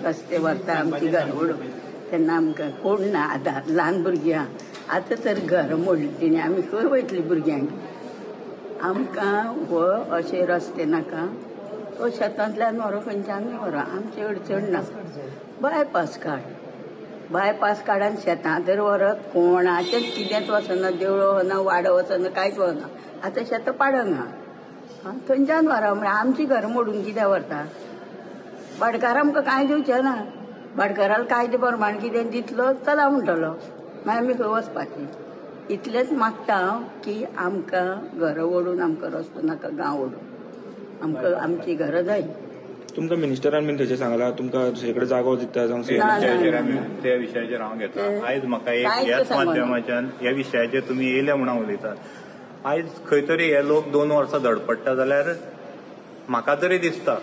रस्ते व्हरता आमची घर मोडून तेन्ना आमकां कोण ना आदार, ल्हान भुरगीं आहा. आतां तर घर मोडली तेणी, आमी खंय वयतली भुरग्यांक? आमकां हो अशे रस्ते नाका, तो शेतांतल्यान व्हरो, खंयच्यानूय व्हरो, आमची अडचण ना. बायपास काड, बायपास काड आनी शेतां तर व्हरत, कोणाचेंच कितेंच वचना, देवळो वचना, वाडो वचना, कांयच वचना. आतां शेतां पाडना, थंयच्यान व्हरा म्हळ्यार आमची घरां मोडून कित्याक व्हरता? भाटकार आमकां कांय दिवचें ना, भाटकाराक कायदे प्रमाण कितें दितलो चला म्हणटलो, मागीर आमी खंय वचपाचें? इतलेंच मागता हांव की आमकां घरां ओडून आमकां रस्तो नाका, गांव ओडून आमकां आमची घरां जाय. तुमकां मिनिस्टरान बीन थंयचें सांगलां तुमकां दुसरे कडेन जागो दिता जावं? त्या विशयाचेर हांव घेता. आयज म्हाका एक ह्याच माध्यमाच्यान ह्या विशयाचेर तुमी येयले म्हणून उलयतात. आयज खंय तरी हे लोक 2 वर्सां धडपडटा जाल्यार म्हाका तरी दिसता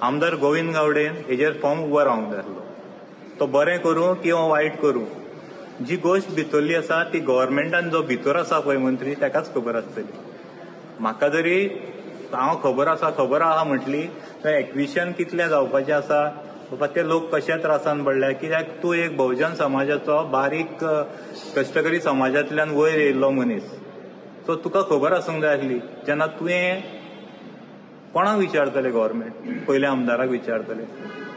आमदार गोविंद गावडेन हेजेर फॉर्म उबो रावंक जाय आसलो. तो बरें करूं किंवा वायट करूं, जी गोश्ट भितरली आसा ती गव्हर्मेंटान जो भितर आसा पळय मंत्री ताकाच खबर आसतली. म्हाका जरी हांव खबर आसा खबर आहा म्हटली तर एक्विशन कितलें जावपाचें आसा बाबा, ते लोक कशे त्रासान पडल्या. कित्याक तूं एक भोवजन समाजाचो बारीक कश्टकरी समाजांतल्यान वयर येयल्लो मनीस, सो तुका खबर आसूंक जाय आसली. जेन्ना तुवें कोणाक विचारतले? गव्हर्मेंट पयल्या आमदाराक विचारतले.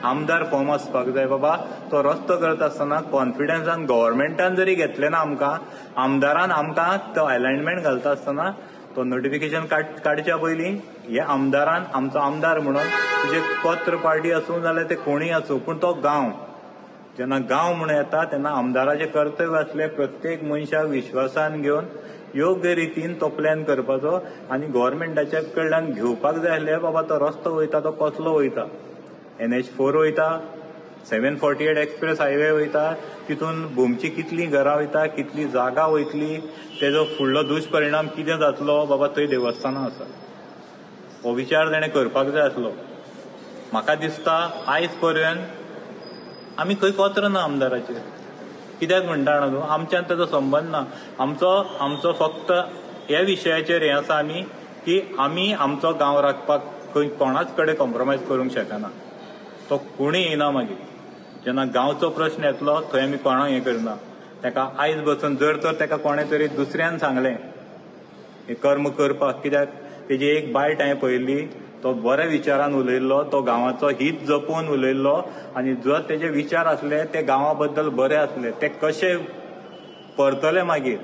आमदार फॉर्म आसपाक जाय बाबा, तो रस्तो करता आसतना कॉन्फिडन्सान गव्हर्मेंटान जरी घेतलें ना आमकां, आमदारान आमकां तो अलायनमेंट घालता आसतना तो नोटिफिकेशन काडच्या पयलीं हे आमदारान आमचो आमदार म्हणून तुजे पत्र पार्टी आसूं जाल्यार ते कोणूय आसूं, पूण तो गांव जेन्ना गांव म्हणून येता तेन्ना आमदाराचें कर्तव्य आसलें प्रत्येक मनशाक विश्वासान घेवन योग्य रितीन तो प्लॅन करपाचो आनी गव्हर्मेंटाच्या कडल्यान घेवपाक जाय आसलें बाबा तो रस्तो वयता तो कसलो वयता, NH4 वयता, 748 एक्सप्रेस हायवे वयता, तितून भोमची कितलीं घरां वयता, कितली जागा वयतली, तेजो फुडलो दुश्परिणाम कितें जातलो बाबा थंय देवस्थानां आसा, हो विचार तेणें करपाक जाय आसलो. म्हाका दिसता आयज पर्यंत आमी खंय कोत्र ना आमदाराचेर. कित्याक म्हणटा जाणा तूं, आमच्यान तेजो संबंद ना. आमचो आमचो फक्त ह्या विशयाचेर हें आसा आमी की आमी आमचो गांव राखपाक खंय कोणाच कडेन कॉम्प्रोमायज करूंक शकना. तो कोणूय येना मागीर जेन्ना गांवचो प्रश्न येतलो थंय आमी कोणाक हें करना. ताका आयज बसून जर तर ताका कोणें तरी दुसऱ्यान सांगलें हें कर्म करपाक, कित्याक तेजी एक बायट हांवें पळयल्ली, तो बऱ्या विचारान उलयल्लो, तो गांवाचो हित जपून उलयल्लो आनी जर तेजे विचार आसले ते गांवा बद्दल बरे आसले, ते कशे परतले मागीर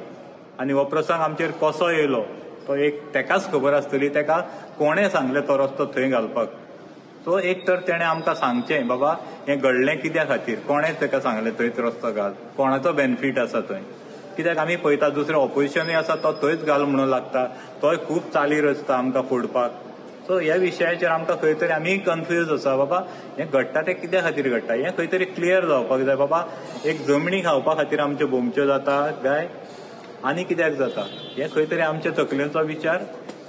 आनी हो प्रसंग आमचेर कसो येयलो तो एक तेकाच खबर आसतली, तेका कोणें सांगलें तो रस्तो थंय घालपाक. सो एक तर तेणें आमकां सांगचें बाबा हें घडलें कित्या खातीर, कोणें तेका सांगलें थंयच रस्तो घाल, कोणाचो बेनिफीट आसा थंय. कित्याक आमी पळयता दुसरें ऑपोजिशनूय आसा तो थंयच घाल म्हणून लागता, तोय खूब चाली रचता आमकां फोडपाक. सो ह्या विशयाचेर आमकां खंय तरी आमी कन्फ्यूज आसा बाबा हें घडटा तें कित्या खातीर घडटा, हें खंय तरी क्लियर जावपाक जाय बाबा. एक जमणी खावपा खातीर आमच्यो भोमच्यो जाता काय आनी कित्याक जाता, हें खंय तरी आमच्या तकलेचो विचार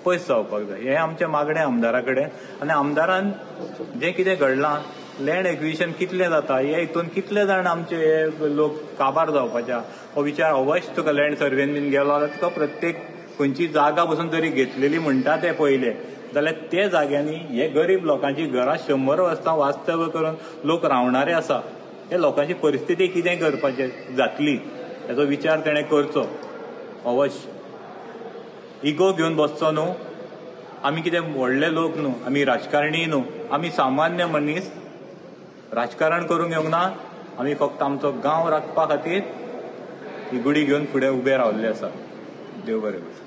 पयस जावपाक जाय. हें आमचें मागणें आमदारा कडेन. आनी आमदारान जें कितें घडलां लँड एक्विजिशन कितलें जाता हे हितून कितले जाण आमचे हे लोक काबार जावपाचे, हो विचार अवश्य तुका लँड सर्वेन बीन गेलो जाल्यार तुका प्रत्येक खंयची जागा बसून जरी घेतलेली म्हणटा ते पयले जाल्यार ते जाग्यांनी हे गरीब लोकांची घरां 100 वर्सां वास्तव्य करून लोक रावणारे आसा, हे लोकांची परिस्थिती कितें करपाचें जातली हेजो विचार तेणें करचो अवश्य. इगो घेवन बसचो न्हू, आमी कितें व्हडले लोक न्हू, आमी राजकारणी न्हू, आमी सामान्य मनीस, राजकारण करूंक येवंक ना. आमी फक्त आमचो गांव राखपा खातीर ही गुडी घेवन फुडें उबे रावल्ले आसा. देव बरें करूं.